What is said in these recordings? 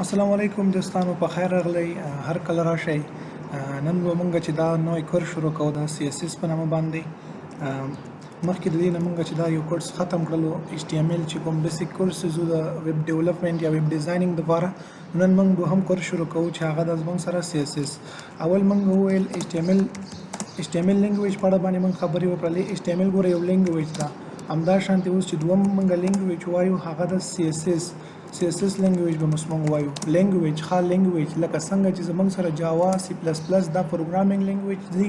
السلام علیکم دوستانو، په خیر راغلی. هر کله راشئ. نن به مونږ چې دا نوی کورس شروع کوو د سی اس اس په نامه باندې. مخکې د دې نه مونږ چې دا یو کورس ختم کړلو، ایچ ټي ایم ایل چې کوم بیسیک کورسز د ویب ډیولپمنټ یا ویب ډیزاینینګ دپاره، نن مونږ دوهم کورس شروع کوو چې هغه د زمونږ سره سی اس اس. اول مونږ وویل ایچ ټي ایم ایل، ایچ ټي ایم ایل لینګویج په اړه باندې مونږ خبرې وکړلې. ایچ ټي ایم ایل ګوره یو لینګویج ده. همدا شانتې اوس چې دوم مونږ لینګویج وایو هغه د سی اس اس، سی اس اس لینګویج به موږ وایو. لینګویج ښه لینګویج لکه څنګه چې زموږ سره جاوا، سی پلس پلس دا پروګرامینګ لینګویج دی،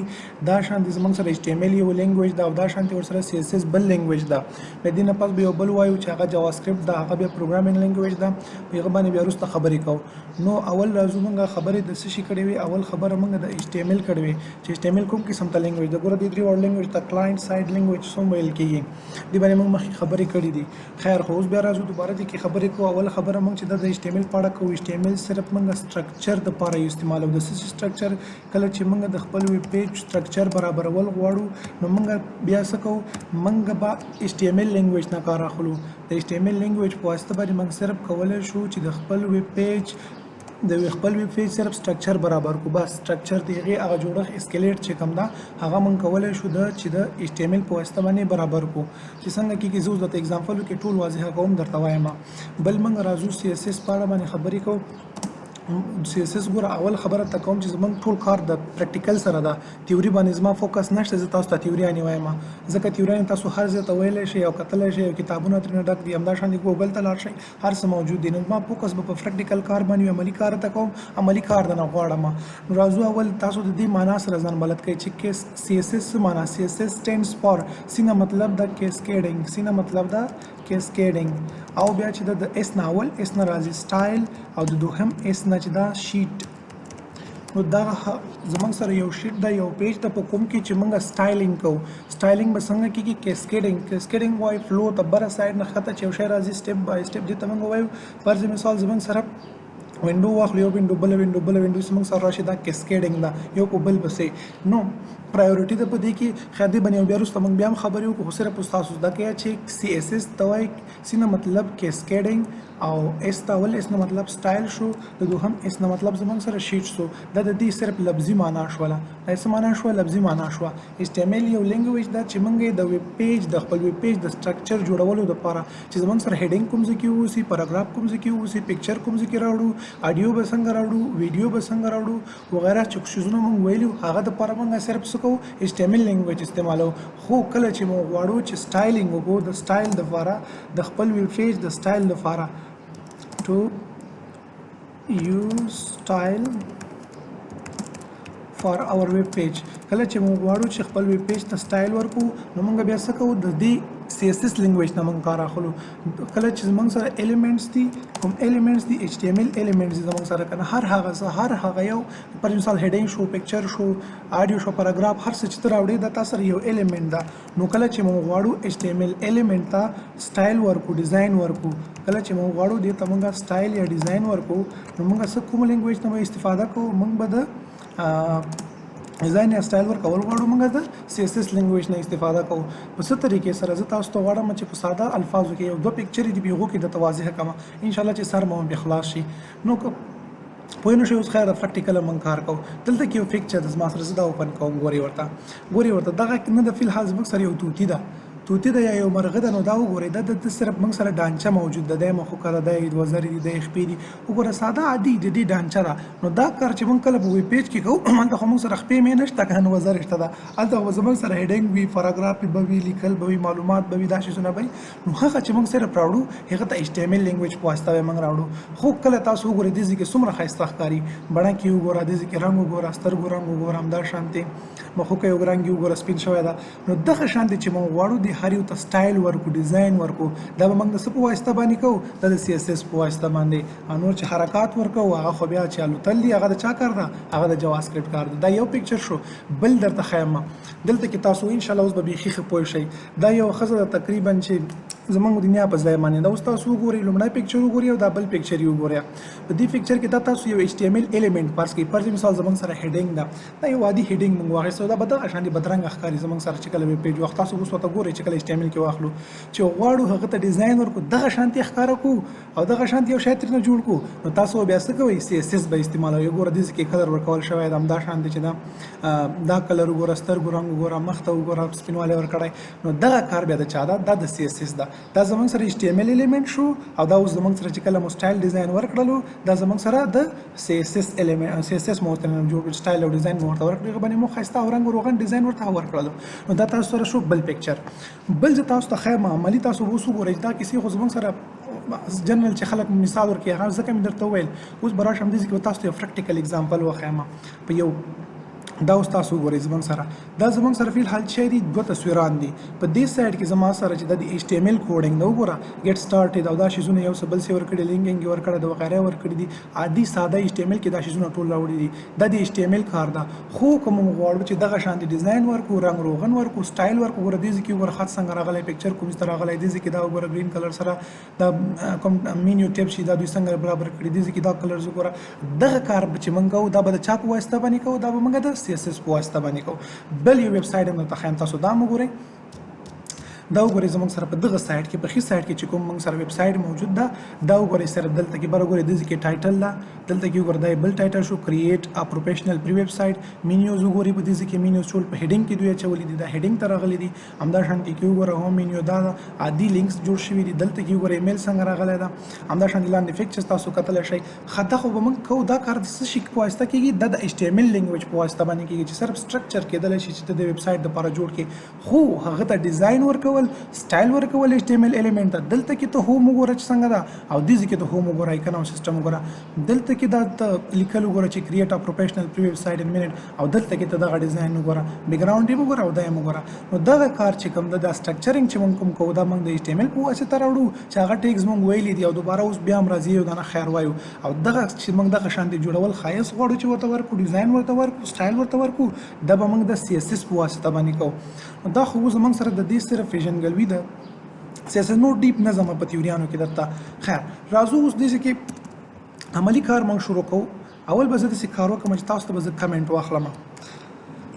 دا شان دي زموږ سره ایچ ټي ایم ایل یو لینګویج ده او دا شان دي ورسره سی اس اس بل لینګویج ده. د دې نه پس به یو بل وایو چې هغه جاوا سکرپټ ده، هغه بیا پروګرامینګ لینګویج ده، په هغه باندې بیا وروسته خبرې کوو. نو اول راځو، موږ خبرې د څه شي کړې وې؟ اول خبره موږ د ایچ ټي ایم ایل کړې وې چې ایچ ټي ایم ایل کوم قسم ته لینګویج ده. ګوره، دې درې واړو لینګویج ته کلاینټ سایډ لینګویج څوم ویل کېږي. دې باندې موږ مخکې خبرې کړې دي. خیر، خو اوس بیا راځو دوباره دې کې خبرې کوو. اول خبره موږ چې د ایچ ټي ایم ایل په اړه کوو، ایچ ټي ایم ایل صرف موږ سټرکچر د پاره یو استعمالو. د څه سټرکچر؟ کله چې موږ د خپل ویب پیج سټرکچر برابرول غواړو نو موږ بیا څه کوو؟ موږ به ایچ ټي ایم ایل لینګویج نه کار اخلو. د ایچ ټي ایم ایل لینګویج په واسطه باندې موږ صرف کولی شو چې د خپل ویب پیج صرف سټرکچر برابر کو. بس سټرکچر د هغې هغه جوړښت، اسکلیټ چې کوم ده، هغه موږ کولی شو د چې د ایچ ټي ایم ایل په واسطه باندې برابر کو. چې څنګه کېږي، زه اوس درته اگزامپلو کې ټول واضح کوم، درته وایم. بل موږ راځو سی اس اس په اړه باندې خبرې کوو. سی اس اس ګوره، اول خبره ته کوم چې زمونږ ټول کار د پریکټیکل سره ده، تیوري باندې زما فوکس نشته. زه تاسو ته تیوریانې وایم ځکه تیوریانې تاسو هر ځای ته ویلی شئ او کتلی شئ او کتابونه ترېنه ډک دي. همدا شان دي ګوګل ته لاړ شئ، هر څه موجود دي. نو زما فوکس به په پریکټیکل کار باندې وي، عملي کار ته کوم، عملي کار درنه غواړم. نو راځو، اول تاسو د دې معنا سره ځان بلد کړئ چې کیس سی اس اس څه معنا. سی اس اس سټینډز فار، سی نه مطلب د کیسکیډینګ، سی نه مطلب د کیسکیډینګ، او بیا چې د اس نه، اول اس نه راځي سټایل، او د دوهم اس نه چې دا شیټ. نو دا زمونږ سره یو شیټ دا، یو پیج ته په کوم کې چې موږ سټایلینګ کوو. سټایلینګ به څنګه کیږي؟ کیسکیډینګ. کیسکیډینګ وای فلو ته، بره سایډ نه ښکته چې یو شی راځي سټیپ بای سټیپ، دې ته موږ وایو. فرض مثال زمونږ سره وینډو واخلو، یو وینډو، بل وینډو، بل وینډو زمونږ سره راشي، دا کیسکیډینګ ده، یو په بل پسې. نو پرایورټي ده په دې کې. خیر، دې باندې بیا وروسته موږ بیا هم خبرې وکړو، خو صرف اوس تاسو زده کړئ چې سی اس اس ته وایي. سی نه مطلب کیسکیډینګ او اس ته اول اس نه مطلب سټایل شو، د دوهم اس نه مطلب زمونږ سره شیټ شو. دا د دې صرف لفظي معنا شوله. دا څه معنا شوه؟ لفظي معنا شوه. ایچ ټي ایم ایل یو لینګویج ده چې موږ یې د ویب پیج، د خپل ویب پیج د سټرکچر جوړولو لپاره چې زمونږ سره هډینګ کوم ځای کې اوسي، پاراګراف کوم ځای کې اوسي، پکچر کوم ځای کې راوړو، اډیو به څنګه راوړو، ویډیو به څنګه راوړو وغیرہ، چې څیزونه موږ ویلي هغه د پاره موږ صرف څه کوو؟ ایچ ټي ایم ایل لینګویج استعمالو. خو کله چې موږ غواړو چې سټایلینګ وکړو، د سټایل لپاره، د خپل ویب پیج د سټایل لپاره، to use style for our web page، کله چې موږ غواړو چې خپل ویب پیج ته سټایل ورکو نو موږ بیا څه کوو؟ د دې سی اس اس لینګویج نه موږ کار اخلو. کله چې موږ سره الیمنټس دي، کوم الیمنټس دي، ایچ ټي ایم ایل الیمنټس دي زموږ سره کنه، هر هغه څه، هر هغه یو، پر مثال هډینګ شو، پکچر شو، آډیو شو، پاراګراف، هر څه چې ته راوړې دا تاسو سره یو الیمنټ ده. نو کله چې موږ غواړو ایچ ټي ایم ایل الیمنټ ته سټایل ورکو، ډیزاین ورکو، کله چې موږ غواړو دې ته موږ سټایل یا ډیزاین ورکو نو موږ څه، کوم لینګویج ته استفاده کوو؟ موږ به د ډیزاین یا سټایل ورکول غواړو، موږ د سی اس اس لینګویج نه استفاده کوو. په څه طریقې سره؟ زه تاسو ته غواړم چې په ساده الفاظو کې یو دوه پکچرې دي، په هغو کې درته واضح کړم، ان شاء الله چې سر مو هم خلاص شي. نو که پوه نه شئ اوس، خیر، پریکټیکل موږ کار کوو. دلته کې یو پکچر د زما سره، زه دا اوپن کوم. ګورئ ورته، ګورئ ورته. دغه نه د فی الحال زموږ سره یو طوطي ده، طوطي ده یا یو مرغه ده. نو دا وګورئ، دا د صرف موږ سره ډانچه موجود ده. دی مخ کړه، دی وزرې دي، دی خپې دي. وګوره، ساده عادي د دې ډانچه ده. نو دا کار چې موږ کله په ویب پیج کې کوو، هلته خو موږ سره خپې مې نشته که نه، وزرې شته ده. هلته خو زموږ سره هډینګ وي، پاراګراف به وي، لیکل به وي، معلومات به وي، دا شیزونه به وي. نو هغه چې موږ صرف راوړو هغه ته ایچ ټي ایم ایل لینګویج په واسطه به موږ راوړو. خو کله تاسو وګورئ دې ځای کې څومره ښایسته ښکاري. بڼه کې وګوره، دې ځای کې رنګ وګوره، سترګو رنګ وګوره، همدا شانتې مخوکه یو رنګ وګوره، سپین شوی ده. نو دغه شان دی چې موږ غواړو د هر یو ته سټایل ورکو، ډیزاین ورکو، دا به موږ د څه په واسطه باندې کوو؟ دا د سی اس اس په واسطه باندې. او نور چې حرکات ورکو هغه خو بیا چې الوتل دي، هغه د چا کار ده؟ هغه د جاوا سکرپټ کار ده. دا یو پکچر شو. بل درته ښایم دلته کې، تاسو ان شاء الله اوس به بیخي ښه پوه شئ. دا یو ښځه ده تقریبا چې زمونږ د نیا په ځای باندې. دا اوس تاسو وګورئ، لومړی picture وګورئ او دا بل picture یې وګورئ. په دې picture کې دا تاسو یو HTML element فرض کړئ. فرض مثال زمونږ سره heading ده، دا یو عادي heading مونږ واخیستو، دا به دغه شان بدرنګ ښکاري زمونږ سره چې کله web page وخت. تاسو اوس ورته ګورئ چې کله HTML کې واخلو، چې غواړو هغه ته design ورکړو، دغه شانتې ښکاره کو او دغه شانتې یو شی ترېنه جوړ کو، نو تاسو بیا څه کوئ؟ CSS به استعمالوئ. وګوره، دې کې color ورکول شوی دی، همدا شان دی چې دا دا color وګوره، سترګو رنګ وګوره، مخ ته وګوره، سپینوالی ورکړی. نو دغه کار بیا د چا ده؟ دا د CSS ده. دا زمونږ سره HTML element شو او دا اوس زمونږ سره چې کله مو style design ورکړلو، دا زمونږ سره د CSS element، CSS مو ورته جوړ، سټایل او design مو ورته ورکړ، هغه باندې مو ښایسته او رنګ روغن design ورته ورکړلو. نو دا تاسو سره شو بل picture. بل زه تاسو ته ښایم عملي، تاسو اوس وګورئ. دا کیسې خو زمونږ سره جنرال چې خلک مثال ورکوي، هغه ځکه مې درته وویل. اوس به راشم دې کې تاسو ته یو practical example وښایم په یو. دا اوس تاسو وګورئ، زمونږ سره دا زمونږ سره فی الحال چې دي دوه تصویران دي. په دې side کې زما سره چې د HTML coding دا وګوره، get started او دا شیزونه یو څه بل څه ورکړي، linking ورکړي، د وغیرہ ورکړي دي. عادي ساده HTML کې دا شیزونه ټول راوړي دي. دا د HTML کار ده. خو کوم غواړو چې دغه شان دي design ورکو، رنګ روغن ورکو، سټایل ورکو. ګوره، دې کې وګوره خط څنګه راغلی، picture کوم څه راغلی. دې کې دا وګوره، green color سره دا کوم menu tab شي، دا دوی څنګه برابر کړي. دې کې دا colors وګوره. دغه کار چې مونږ کوو، دا به د چا په واسطه باندې کوو؟ دا به مونږ د CSS په واسطه باندې کوو. بل یو ویب سایټ هم درته ښایم، تاسو دا هم وګورئ. دا وګورئ، زموږ سره په دغه side کې، په ښي side کې چې کوم موږ سره ویب سایټ موجود ده، دا وګورئ سره. دلته کې بر وګورئ، دې کې title ده. دلته کې وګورئ، دا بل title شو، create a professional free website. Menus وګورئ، په دې کې menus ټول په heading کې دوی اچولي دي، دا heading ته راغلي دي. همدا شان کې وګوره، home menu دا ده، عادي links جوړ شوي دي. دلته کې وګورئ، ایمیل څنګه راغلی ده. همدا شان لاندې pictures تاسو کتلی شئ. ښه، دا خو به موږ کوو. دا کار د څه شي په واسطه کېږي؟ دا د HTML language په واسطه باندې کېږي چې صرف structure کېدلی شي چې ته د ویب سایټ دپاره جوړ کړې، خو هغه ته design ورکول، سټایل ورکول HTML element ته. دلته کې ته home وګوره چې څنګه ده او دې ځای کې ته home وګوره، icon او سیستم وګوره. دلته کې دا ته لیکل وګوره چې create a professional free website in minute او دلته کې ته دغه design وګوره، background یې وګوره او دا یې وګوره. نو دغه کار چې کوم ده، دا structuring چې موږ کوم کوو، دا موږ د HTML په واسطه راوړو چې هغه tags موږ ویلي دي او دوباره اوس بیا هم راځي او دا نه خیر وایو. او دغه چې موږ دغه شان دي جوړول، ښایست غواړو چې ورته ورکړو، design ورته ورکړو، سټایل ورته ورکړو، دا به موږ د CSS په واسطه باندې کوو. نو دا خو زموږ سره د دې صرف پیژندګلوي ده CSS، نور deep نه ځم په تیوریانو کې درته. خیر، راځو اوس دې کې عملی کار موږ شروع کوو. اول به زه داسې کار وکړم چې تاسو ته به زه comment واخلم.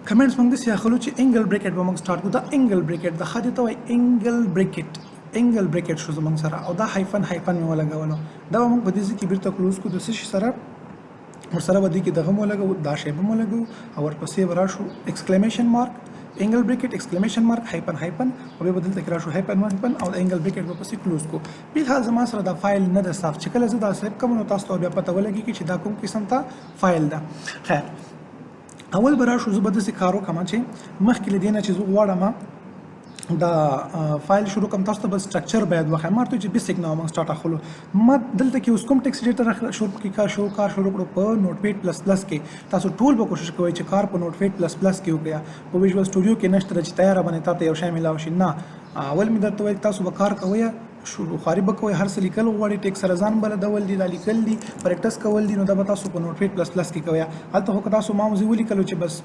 Comments موږ داسې اخلو چې angle bracket به موږ start کوو. دا angle bracket د ښه دې ته وایي angle bracket. Angle bracket شو زموږ سره او دا hyphen hyphen مې ولګولو. دا به موږ په دې ځای کې بیرته close کړو. د څه شي سره؟ ورسره به دې کې دغه مو ولګوو، دا شی به مو ولګوو او ورپسې به راشو exclamation mark، angle bracket، exclamation mark، hyphen hyphen او بیا به دلته کې راشو hyphen hyphen او angle bracket به پسې close کو. فلحال زما سره دا فایل نه ده save. چې کله زه دا save کوم، نو تاسو ته بیا پته ولګېږي چې دا کوم قسم ته فایل ده. خیر، اول به راشو، زه به داسې کار وکړم چې مخکې له دې نه چې زه غواړم دا فایل شروع کوم، تاسو ته به structure باید وښایم. ما ورته چې basic نه موږ start اخلو. ما دلته کې اوس کوم text editor شروع کې کار شروع کړو؟ په Notepad++ کې. تاسو ټول به کوشش کوئ چې کار په Notepad++ کې وکړئ. په Visual Studio کې نشته چې تیار باندې تاسو یو شی ملاو شي، نه. اول مې درته ویل، تاسو به کار کوئ، شروع خواري به کوئ، هر څه لیکل غواړي، ټیک سره ځان بلدول دي، دا لیکل دي، practice کول دي. نو دا به تاسو په Notepad++ کې کوئ. هلته خو که تاسو ما ولیکلو چې بس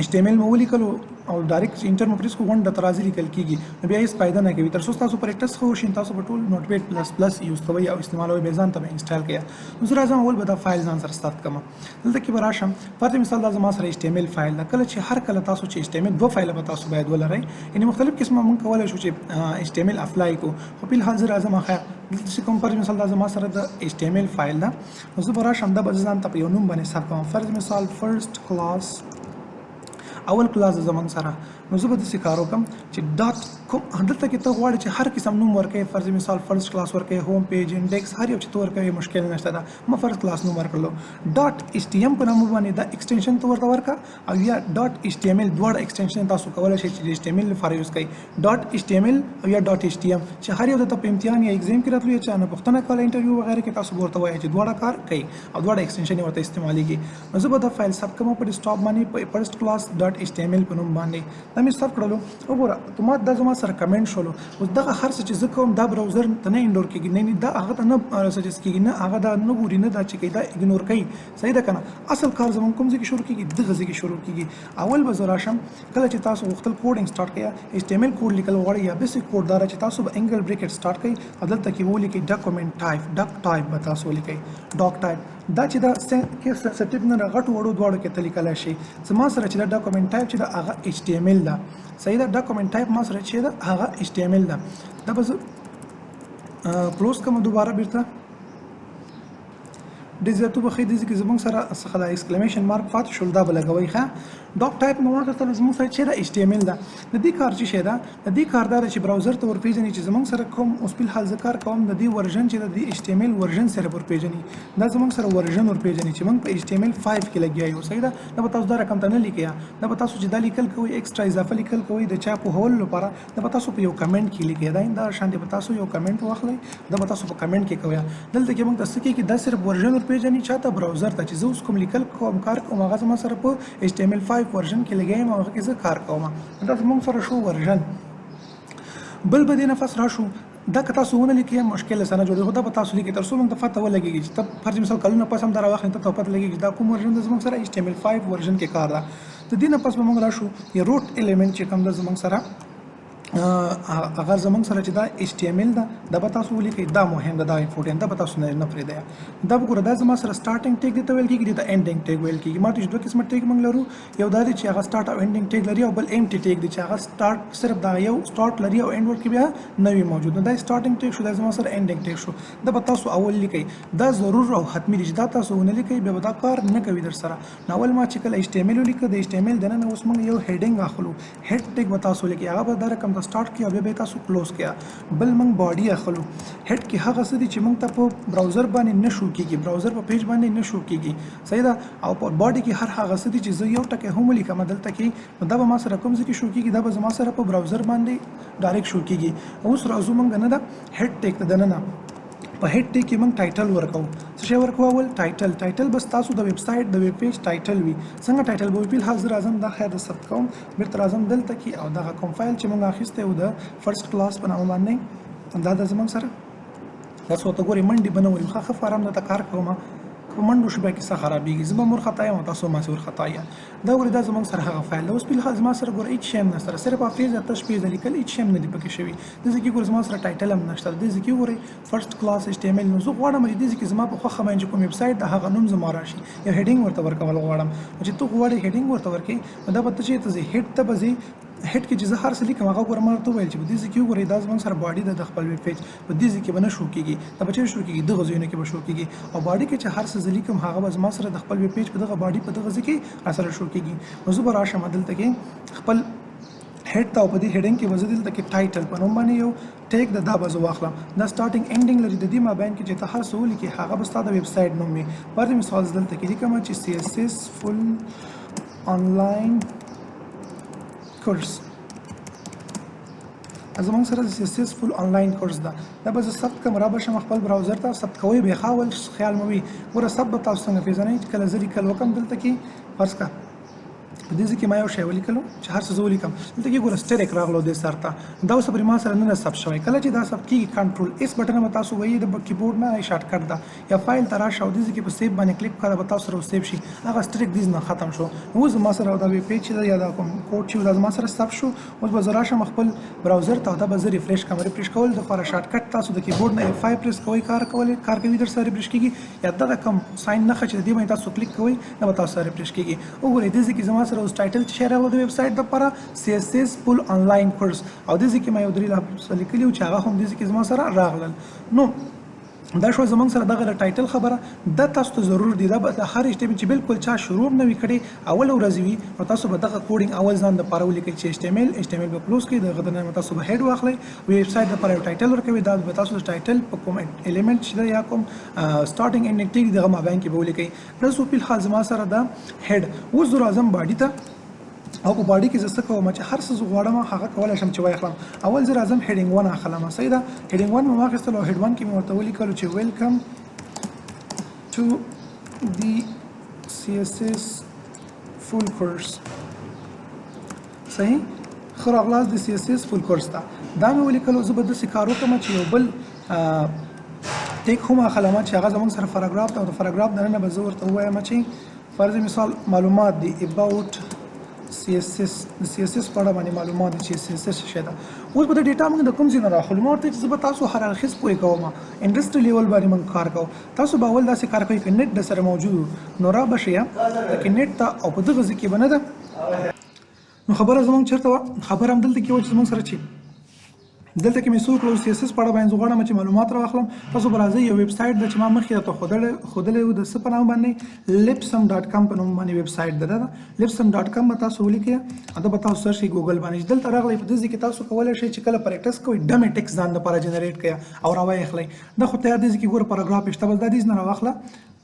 HTML مو ولیکلو او direct enter مو press کو، غونډه ترازی لیکل کیږي، نو بیا هیڅ فایده نه کوي. تر څو تاسو practice ښه وشي، تاسو به ټول Notepad++ use کوئ او استعمالوئ به، ځان ته به install کوئ. نو زه راځم، اول به دا فایل ځان سره start کړم. دلته کې به راشم. فرض مثال دا زما سره HTML فایل ده. کله چې هر کله تاسو چې HTML دوه فایل به تاسو باید ولرئ، یعنی مختلف قسمه مونږ کولای شو چې HTML apply کو، خو په الحال زه راځم. خیر، دلته چې کوم فرض مثال دا زما سره د HTML فایل ده، نو زه به راشم، دا به ځان ته په یو نوم باندې save کوم. فرض مثال first class، اول کلاس زمونږ سره. نو زه به داسې کار وکړم چې dot کوم. دلته کې ته غواړې چې هر قسم نوم ورکړې، فرض مثال first class ورکړې، home page، index، هر یو چې ته ورکوې مشکل نشته ده. ما first class نوم ورکړلو. .htm په نامه باندې دا extension ته ورته ورکړه او یا .html، دواړه extension تاسو کولی شئ چې HTML لپاره use کړئ، .html او یا .htm، چې هر یو درته په امتحان یا exam کې راتلو یا چا نه پوښتنه کوله interview وغیرہ کې، تاسو به ورته وایئ چې دواړه کار کوي او دواړه extension یې ورته استعمالیږي. نو زه به دا فایل save کوم په desktop باندې په first class .html په نوم باندې. دا دا مې سیف کړلو. وګوره اتومات دا زما سره کمنټ شولو. اوس دغه هر څه چې زه کوم دا browser ته نه اندور کېږي، نه دا هغه ته نه suggest کېږي، نه هغه دا نه ګوري، نه دا چې کوي دا ignore کوي. صحیح ده که نه؟ اصل کار زموږ کوم ځای کې شروع کېږي؟ دغه ځای کې شروع کېږي. اول به زه راشم، کله چې تاسو غوښتل coding start کړئ، HTML code لیکل غواړئ یا basic code دا چې تاسو به angle bracket start کړئ او دلته کې ولیکئ document type، doc type به تاسو ولیکئ. doc type دا چې دا case sensitive نه، غټو وړو دواړو کې ته لیکلی شي. زما سره چې دا document type چې دا هغه HTML ده. صحیح ده؟ document type ما سره چې ده هغه HTML ده. دا به زه close کوم دوباره بیرته. ډېر زیات وبخښئ، دې کې زموږ سره څخه دا exclamation mark پاتې شول، دا به لګوئ. ښه، doc type مو واخیستل، زموږ سره چې دا HTML ده. د دې کار څه شی ده؟ د دې کار دا ده چې browser ته ورپېژني چې زموږ سره کوم اوس په الحال زه کار کوم، د دې version چې د دې HTML version سره ورپېژني. دا زموږ سره version ورپېژني چې موږ په HTML 5 کې لګیا یو. صحیح ده؟ دا به تاسو دا رقم ته نه لیکئ. دا به تاسو چې دا لیکل کوئ، extra اضافه لیکل کوئ د چا پوهولو لپاره، دا به تاسو په یو کمنټ کې لیکئ. دا شان به تاسو یو کمنټ واخلئ، دا به تاسو په کمنټ کې کوئ. دلته کې موږ ته څه کېږي؟ دا صرف version ورپېژني چاته؟ browser ته، چې زه اوس کوم لیکل کوم، کار کوم، هغه زما سره په HTML 5 version کې لګیا یم او هغه کې زه کار کوم. دا زموږ سره شو version. بل به دې نه پس راشو، دا که تاسو ونه لیکئ مشکل سره نه جوړېږي، خو دا به تاسو لیکئ تر څو موږ ته پته ولګېږي چې ته فرض مثال کلونه پس هم دا راواخلې، ته ته پته لګېږي چې دا کوم version ده، زموږ سره HTML 5 version کې کار ده. د دې نه پس به موږ راشو یو root element چې کوم ده زموږ سره، هغه زموږ سره چې دا HTML ده، دا به تاسو ولیکئ. دا مهم ده، دا important ده، به تاسو نه پرېږدئ. دا وګوره، دا زما سره starting tag دی ته ویل کېږي، دې ته ending tag ویل کېږي. ما ته چې دوه قسمه tag موږ لرو، یو دا دی چې هغه start او ending tag لري، او بل empty tag دی چې هغه start صرف دا یو start لري او end ورکې بیا نه وي موجود. نو دا starting tag شو، دا زما سره ending tag شو. دا به تاسو اول لیکئ، دا ضرور او حتمي دی چې دا تاسو ونه لیکئ بیا به دا کار نه کوي در سره. نو اول ما چې کله HTML ولیکه، د HTML دننه اوس موږ یو heading اخلو، head tag به تاسو لیکئ، هغه به دا رقم ته start کړي او بیا به تاسو close کړئ. بل موږ body اخلو. head کې هغه څه دي چې موږ ته په browser باندې نه شو کېږي، browser په page باندې نه شو کېږي. صحیح ده؟ او په body کې هر هغه څه دي چې زه یو ټکی هم ولیکم دلته کې، نو دا به ما سره کوم ځای کې شو کېږي؟ دا به زما سره په browser باندې direct شو کېږي. اوس راځو موږ نه ده head tag ته دننه. په head tag کې موږ title ورکوو. څه شی ورکوو؟ اول title. title به ستاسو د ویب سایټ د web page title وي. څنګه title به وي؟ په الحال زه راځم، دا خیر د ثبت کوم، بیرته راځم دلته کې او دغه کوم فایل چې موږ اخیستی و د first class په نامه باندې، دا د زموږ سره تاسو ورته ګورئ. منډې به نه وایو، ښه ښه فارم درته کار کوم، که منډو شو بیا کیسه خرابېږي. زه به هم ورخطا یم او تاسو هم ماسې ورخطا یاست. دا ګورئ، دا زموږ سره هغه فایل دی. اوس په الحال زما سره ګورئ هېڅ شی هم نشته، صرف هغه page تش page لیکل، هېڅ شی هم نه دی پکې شوي. دې ځای کې ګورئ زما سره title هم نشته. دې ځای کې ګورئ first class HTML. نو زه غواړم چې دې ځای کې زما په خوښه باندې چې کوم ویب سایټ د هغه نوم زما راشي، یو heading ورته ورکول غواړم. نو چې ته غواړې heading ورته ورکړې، نو دا به ته چېرته ځې؟ head ته به ځې. head کې چې زه هر څه لیکم هغه ګوره ما ورته وویل چې په دې ځای کې وګورئ، دا زموږ سره body ده د خپل web page، په دې ځای کې به نه شو کېږي. دا به چېرې شو کېږي؟ دغه ځایونو کې به شو کېږي. او body کې چې هر څه زه لیکم هغه به زما سره د خپل web page په دغه body په دغه ځای کې را سره شو کېږي. نو زه به راشم دلته کې خپل head ته، او په دې heading کې به زه دلته کې title په نوم باندې یو tag د دا به زه واخلم. دا starting ending لري، د دې مابین کې چې ته هر څه ولیکې هغه به ستا د ویب سایټ نوم وي. پر دې مثال زه دلته کې لیکم چې CSS full online course. زموږ سره CSS full online course ده. دا به زه ثبت کړم، را به شم خپل browser ته، ثبت کوئ به ښه، اول خیال مو وي. ګوره ثبت به تاسو څنګه پېژنئ؟ چې کله زه لیکل وکړم دلته کې فرض کړه په دې ځای کې ما یو شی ولیکلو چې هر څه زه ولیکم، دلته کې ګوره strike راغلو دې سر ته، دا اوس پرې ما سره نه ده ثبت شوی. کله چې دا ثبت کېږي control S button به تاسو وایي د کیبورډ نه shortcut ده، یا فایل ته راشه او دې ځای کې په save باندې کلیک کړه، به تاسو سره save شي. هغه strike دې نه ختم شو. نو اوس زما سره دا web page چې ده یا دا کوم کوډ چې دا زما سره ثبت شو. اوس به زه راشم خپل browser ته او دا به زه refresh کړم. refresh کول دپاره shortcut تاسو د کیبورډ نه F5 press کوئ، کار کوي در سره refresh کېږي، یا دغه کوم sign نښه چې د دې باندې تاسو کلیک کوئ دا به تاسو سره refresh کېږي. وګورئ دې ځای کې زما سره اوس title چې راغلو د ویب سایټ دپاره CSS full online course، او دې ځای کې ما یو درې لفظ لیکلي وو چې هغه هم دې ځای کې زما سره راغلل. نو دا شو زمونږ سره دغه د title خبره. دا تاسو ته ضرور دی، دا به د هر HTML چې بالکل چا شروع نه وي کړې اول ورځ وي، نو تاسو به دغه coding اول ځان دپاره ولیکئ چې HTML، HTML به close کړئ، د هغه دننه تاسو به head واخلئ، ویب سایټ دپاره یو title ورکوي، دا به تاسو د title په کوم element چې ده یا کوم starting ending tag دغه مابین کې به ولیکئ. دا څو په الحال زما سره دا head. اوس زه راځم body ته، او په body کې زه څه کوم چې هر څه زه غواړم هغه کولی شم چې واخلم. اول زه راځم heading 1 اخلم. صحیح ده، heading 1 مې واخیستل او head 1 کې مې ورته ولیکلو چې welcome to the CSS full course. صحیح، ښه راغلاست د سی اس اس فول کورس ته. دا مې ولیکلو. زه به داسې کار وکړم چې یو بل ټیک هم اخلم چې هغه زموږ سره فراګراف ده، او د فراګراف دننه به زه ورته ووایم چې فرض مثال معلومات دي اباوټ سی اس اس، د سی اس اس په اړه باندې معلومات دي چې سی اس اس څه ده. اوس به د ډیټا موږ د کوم ځای نه راخلو؟ ما ورته چې زه به تاسو هر اړخیز پوه کوم، انډسټري لیول باندې موږ کار کوو. تاسو به اول داسې کار کوئ که نت د سره موجود نو را به شئ که نت ته، او په دغه ځای کې به نه ده. نو خبره زموږ چېرته وه؟ خبره هم دلته کې وه چې زموږ سره چې دلته کې مې څه وکړو، سی اس اس په اړه باندې زه غواړم چې معلومات راواخلم. تاسو به راځئ، یو ویب سایټ ده چې ما مخکې درته ښودلی و، د څه په نامه باندې، لیپسم ډاټ کام په نوم باندې ویب سایټ ده. دا لیپسم ډاټ کام به تاسو ولیکئ، دا به تاسو سرچ کړئ ګوګل باندې. چې دلته راغلی په دې ځای کې تاسو کولی شئ چې کله پریکټس کوئ ډمې ټیکس ځان دپاره جنریټ کړئ او راویې اخلئ. دا خو تیار دی ځای کې ګوره پاراګراف یې شته، بس دا دې نه راواخله،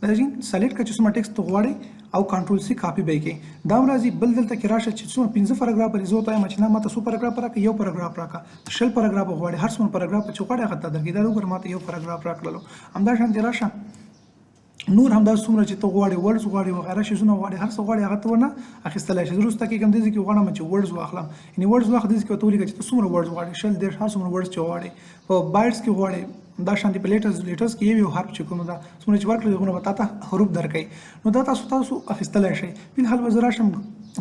دا چې سلیکټ کړه چې څومره ټیکس ته غواړې او کنټرول سی کاپي به یې کړې. دا هم راځي. بل دلته کې راشه چې څومره 5 پاراګراف لري، زه ورته وایم چې نه ما ته څو پاراګراف راکړه، یو پاراګراف راکړه، 20 پاراګراف غواړي، هر څومره پاراګراف چې غواړي هغه ته درکړي. دا وګوره ما ته یو پاراګراف راکړلو. همدا شان دې راشه نور همدا څومره چې ته غواړې، ورډز غواړې وغیره شیزونه غواړې، هر څه غواړې هغه ته ورنه اخیستلی شې. زه وروسته کېږم دې ځای کې غواړم چې ورډز واخلم، یعنې ورډز واخله، دې ځای کې ورته ولیکه چې ته څومره ورډز غواړې، 20 30 هر څومره ورډز چې غواړې، په بایټس کې غواړې، دا شان دي په لیټرز کې یو یو حرف چې کوم ده څومره چې ورکړل هغونه به تا ته حروف درکوي. نو دا تاسو اخیستلی شئ. په الحال به زه راشم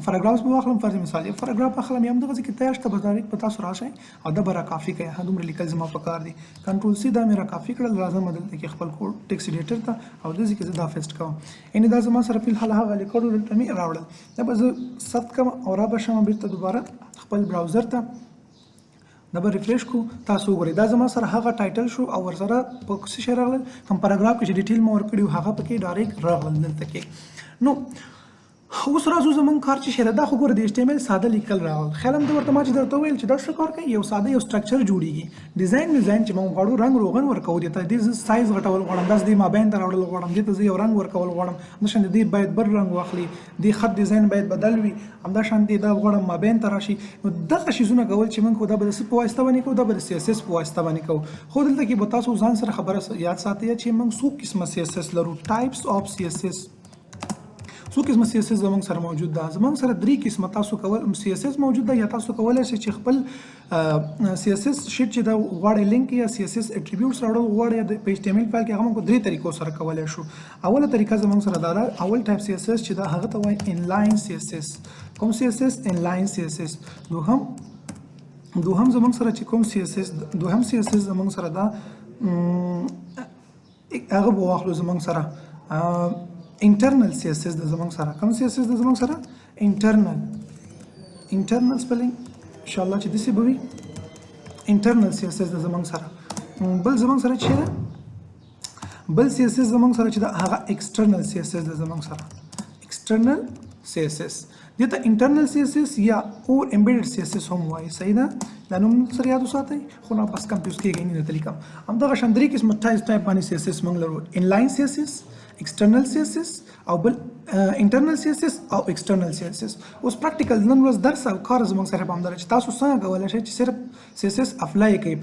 فراګرافس به واخلم، فرض مثال یو فراګراف اخلم، یا هم دغه ځای کې تیار شته، بس ډایرکټ به تاسو راشئ او دا به را کافي کړئ. ها دومره لیکل زما په کار دي. کنټرول سی دا مې را کافي کړل. راځم دلته کې خپل کوډ ټیکس ایډیټر ته او دې ځای کې زه دا فیسټ کوم. یعنې دا زما سره په الحال هغه لیکلو دلته مې راوړل. دا به زه ثبت کړم او را به شم بېرته دوباره خپل براوزر ته، دا به ریفرش کو. تاسو وګورئ دا زما سره هغه ټایټل شو او ورسره په څه شی راغلل، کوم پاراګراف کې چې ډیټیل مو ورکړي وو هغه پکې ډایرکټ راغلل دلته کې. نو اوس راځو زمونږ کار چې شی ده. دا خو ګوره د ایچ ټي ایم ایل ساده لیکل راغلل. خیال هم ده ورته ما چې درته وویل چې دا څه کار کوي، یو ساده یو سټرکچر جوړیږي، ډیزاین میزاین چې موږ غواړو رنګ روغن ورکوو دې ته، دې زه سایز غټول غواړم، داسې دې مابین ته راوړل غواړم، دې ته زه یو رنګ ورکول غواړم، همدا شان دې باید بل رنګ واخلي، دې خط ډیزاین باید بدل وي، همدا شان دې دا غواړم مابین ته راشي. نو دغه شیزونه کول چې موږ خو دا به د څه په واسطه باندې کوو، دا به د سی اس اس په واسطه باندې کوو. خو دلته کې به تاسو ځان سره خبره یاد ساتئ چې موږ څو قسمه سی اس اس لرو، ټایپس آف سی اس اس. څو قسمه سی اس اس زموږ سره موجود ده؟ زموږ سره درې قسمه تاسو کول سی اس اس موجود ده، یا تاسو کولی شئ چې خپل سی اس اس شیټ چې دا غواړئ لینک یا سی اس اس اټریبیوټس راوړل غواړئ یا د په ایچ ټي ایم ایل فایل کې، هغه موږ درې طریقو سره کولی شو. اوله طریقه زموږ سره دا ده، اول ټایپ سی اس اس چې دا هغه ته وایي انلاین سی اس اس. کوم سی اس اس؟ انلاین سی اس اس. دوهم زموږ سره چې کوم سی اس اس، دوهم سی اس اس زموږ سره دا، هغه به واخلو زموږ سره انټرنل سی اس اس د زموږ سره. کوم سی اس اس د زموږ سره؟ انټرنل، انټرنل سپیلینګ ان شاء الله چې داسې به وي، انټرنل سی اس اس د زموږ سره. بل زموږ سره چې ده، بل سی اس اس زموږ سره چې ده هغه ایکسټرنل سی اس اس د زموږ سره، ایکسټرنل سی اس اس. دې ته انټرنل سی اس اس یا اور امبیډډ سی اس اس هم وایي. صحیح ده؟ دا نوم سره یاد وساتئ، خو نه بس کنفیوز کېږئ نه درته لیکم. همدغه شان درې قسمه ټایپ باندې سی اس اس موږ لرو، انلاین سی اس اس، ایکسټرنل سی اس اس او بل انټرنل سی اس اس او ایکسټرنل سی اس اس. اوس پریکټیکل نن ورځ درس او کار زموږ سره په همدغه چې تاسو څنګه کولی شئ چې صرف سی اس اس اپلای کړئ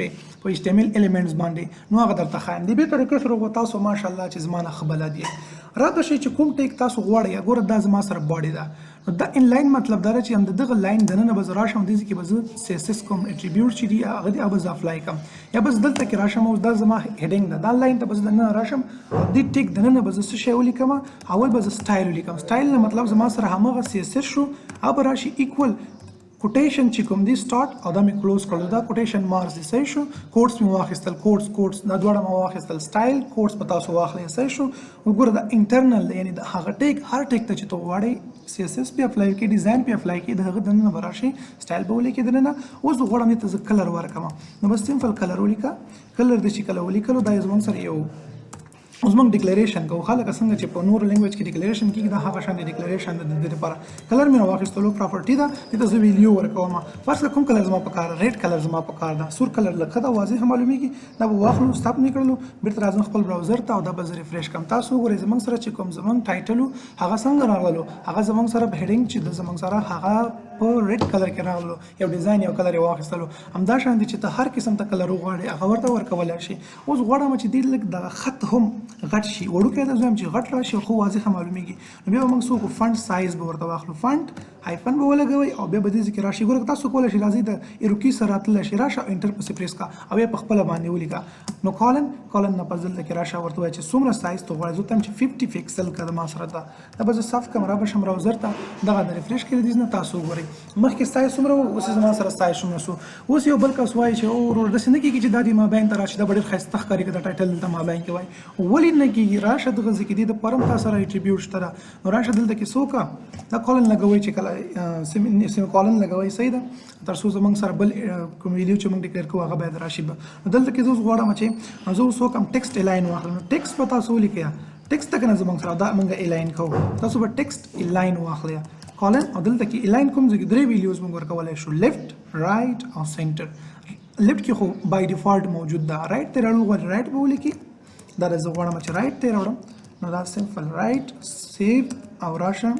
په ایچ ټي ایم ایل الیمنټس باندې، نو هغه درته ښایم. دې بې طریقې سره خو تاسو ماشاءالله چې زما نه ښه بلد یئ. راته شئ چې کوم ټیک تاسو غواړئ. ګوره دا زما سره باډي ده، نو دا انلاین مطلب دا دی چې هم د دغه لاین دننه به زه راشم، دې ځای کې به زه سی اس اس کوم اټریبیوټ چې دي هغه دي هغه به زه اپلای کړم، یا بس دلته کې راشم اوس دا زما هډینګ ده، دا لاین ته به زه دننه راشم او دې ټیک دننه به زه څه شی ولیکم، اول به زه سټایل ولیکم. سټایل نه مطلب زما سره هماغه سی اس اس شو، هغه به راشي ایکول کوټیشن چې کوم دی سٹارټ او دا مې کلوز کړل، دا کوټیشن مارکس دی. صحیح شو؟ کوډز مې واخیستل، کوډز دا دواړه مې واخیستل، سټایل کوډز په تاسو واخلئ. صحیح شو؟ وګوره دا انټرنل دی، یعنې د هغه ټیک هر ټیک ته چې ته غواړې سی اس اس پې اپلای کړې، ډیزاین پې اپلای کړې، د هغه دننه به راشي، سټایل به ولیکې دننه. اوس زه غواړم دې ته زه کلر ورکړم، نو بس سمپل کلر ولیکه. کلر دې چې کله ولیکلو دا یې زموږ سره یو اوس موږ ډیکلیریشن کوو. خلک څنګه چې په نورو لینګویج کې ډیکلیریشن کېږي دا هغه شان دی ډیکلیریشن ده. د دې لپاره کلر مې راواخیستلو، پراپرټي ده، دې ته زه ویلیو ورکوم. فرض کړه کوم کلر زما په کار، ریډ کلر زما په کار ده، سور کلر لکه دا واضح معلومیږي، دا به واخلو، سټاپ مې کړلو، بېرته راځم خپل براوزر ته او دا به زه ریفرش کړم. تاسو وګورئ زموږ سره چې کوم زموږ ټایټل و هغه څنګه راغللو، هغه زموږ سره په هډینګ چې د زموږ سره هغه په ریډ کلر کې راغلو، یو ډیزاین یو کلر یې واخیستلو. همدا شان دی چې ته هر قسم ته کلر وغواړې هغه ورته ورکولی شي. اوس غواړم چې دې لږ دغه خط هم غټ شي، وړوکی دی، زه وایم چې غټ راشي خو واضح معلومیږي. نو بیا به موږ څه وکړو، فنټ سایز به ورته واخلو، فنټ hyphen به ولګوئ او بیا به دې ځای کې راشي. ګوره تاسو کولی شئ راځئ د arrow key سره راتللی شئ، راشه او enter پسې press کا او بیا په خپله باندې ولیکه. نو colon، colon نه پس دلته کې راشه ورته وایه چې څومره سایز ته غواړې. زه ته چې 50 پکسل که ما سره ده، دا به زه صاف کړم، را به شم browser ته، دغه د refresh کړي دي نه تاسو وګورئ مخکې سایز څومره و، اوس زما سره سایز څومره سو. اوس یو بل کس وایي چې او ورور داسې نه کېږي چې دا دې مابین ته راشي، دا به ډېر ښایسته ښکاري که دا title دلته مابین کې وای. ولې نه کېږي؟ راشه دغه ځای کې دې دپاره هم تا سره attribute شته ده. نو راشه دلته کې څه وکړه، دا colon لګوئ چې کله semicolon لګوئ، صحیح ده، تر څو زموږ سره بل کوم value چې موږ declare کوو هغه باید راشي. به نو دلته کې زه اوس غواړم چې زه اوس وکړم text align واخلم. نو text به تاسو ولیکئ، text ته که نه زموږ سره دا موږ align کوو، تاسو به text align واخلئ colon، او دلته کې align کوم ځای کې درې values موږ ورکولی شو، left، right او center. left کې خو by default موجود ده، right ته راوړل غواړي right به ولیکي، دا زه غواړم چې right ته راوړم. نو دا simple right، save او راشه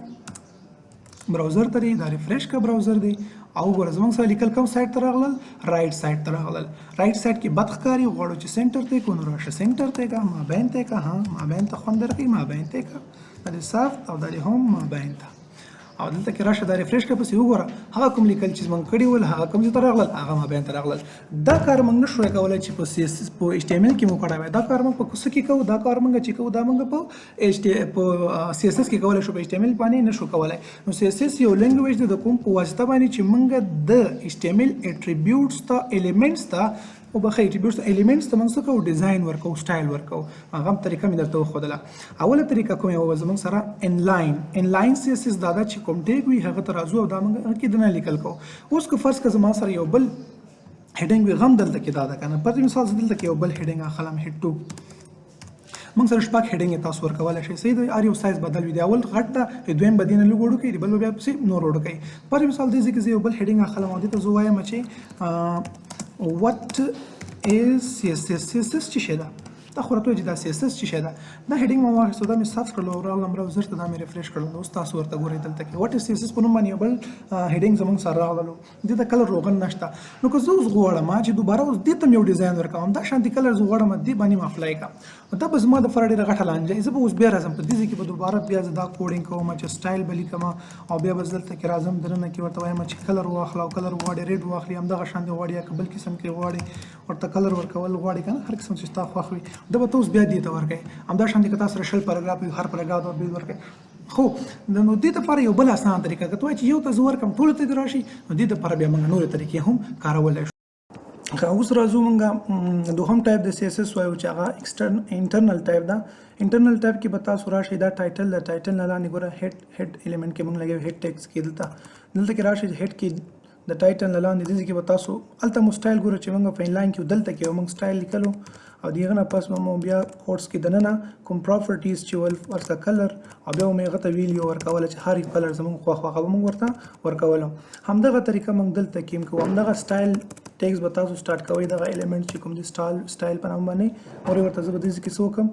browser ته دی، دا refresh کا browser دی او ګوره زموږ سره لیکل کوم side ته راغلل، right side ته راغلل. right side کې بد ښکاري، غواړو چې center ته یې کړو، نو راشه center ته یې کړه، مابین ته یې کړه، ها مابین ته خوند درکوي، مابین ته یې کړه، دا دې صاف او دا دې هم مابین ته. او دلته کې راشه دا refresh کړه پسې وګوره هغه کوم لیکل چې موږ کړي ول هغه کوم ځای ته راغلل، هغه مابین ته راغلل. دا کار موږ نه شو کولی چې په سی اس اس په ایچ ټي ایم ایل کې مو کړی وای، دا کار موږ په څه کې کوو، دا کار موږ چې کوو دا موږ په ایچ ټي په سی اس اس کې کولی شو، په ایچ ټي ایم ایل باندې نه شو کولی. نو سی اس اس یو language دی د کوم په واسطه باندې چې موږ د ایچ ټي ایم ایل attributes ته، elements ته، وبخښئ، attributes ته، elements ته موږ څه کوو، design ورکوو، سټایل ورکوو. هغه هم طریقه مې درته وښودله. اوله طریقه کومه وه زموږ سره inline. inline سی اس اس دا ده چې کوم tag وي هغه ته راځو او دا موږ هغه کې دننه لیکل کوو. اوس که فرض که زما سره یو بل heading وي، غم دلته کې دا ده که نه، پر مثال زه دلته کې یو بل heading اخلم، head 2، موږ سره شپږ heading تاسو ورکولی شئ، صحیح دی، هر یو سایز بدل وي، د اول غټ ده، د دویم به دې نه لږ وړوکی، د بل به بیا پسې نور وړوکی. پر مثال دې ځای کې زه یو بل heading اخلم او دې ته زه وایم چې what is CSS؟ CSS څه شی ده؟ دا خو راته وایي چې دا CSS څه شی ده. دا heading ما واخیستو، دا مې صاف کړلو، راغلم browser ته، دا مې refresh کړل. اوس تاسو ورته ګورئ دلته کې what is CSS په نوم باندې یو بل heading زموږ سره راغللو، دې ته color روغن نشته. نو که زه اوس غواړم چې دوباره اوس دې ته مې یو design ورکوم، دا شانتي color زه غواړم دې باندې ما apply کړم، نو دا به زما دپاره ډېره غټه لانجه وي. زه به اوس بیا راځم په دې ځای کې به دوباره بیا زه دا coding کوم چې سټایل به لیکم او بیا به زه دلته کې راځم دننه کې ورته وایم چې color واخله او color غواړي red واخلي، همدغه شان دې غواړي یا که بل قسم کې غواړي ورته color ورکول غواړي که نه، هر قسم چې ستا خوښ وي دا به ته اوس بیا دې ته ورکوې. همدا شان دې که تا سره 20 پاراګراف وي هر پاراګراف به بېل ورکوې. خو نو دې دپاره یو بل اسانه طریقه که ته وایې چې یو ته زه ورکړم ټولو ته دې راشي، نو دې دپاره بیا موږ نورې طریقې هم کارولی شو. ښه، اوس راځو موږ دوهم ټایپ د سی اس اس وایو چې هغه internal type ده. internal type کې به تاسو راشئ، دا title ده، title نه لاندې ګوره head element کې موږ لګوو head tags کې، دلته کې راشئ head کې د title نه لاندې دې ځای کې به تاسو هلته مو سټایل ګوره چې موږ په inline کې دلته کې موږ سټایل لیکلو او د هغه نه پس به مو بیا quotes کې دننه کوم properties چې ول ورته color او بیا مو هغه ته value ورکوله چې هر یو color زموږ خوښ هغه به موږ ورته ورکولو. همدغه طریقه موږ دلته کې هم کوو، همدغه style tags به تاسو start کوئ، دغه element چې کوم دی سټایل په نوم باندې ورې ورته زه به دې ځای کې څه وکړم،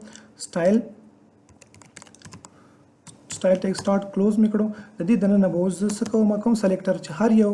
style tag start close مې کړو. د دې دننه به اوس زه څه کوم، کوم selector چې هر یو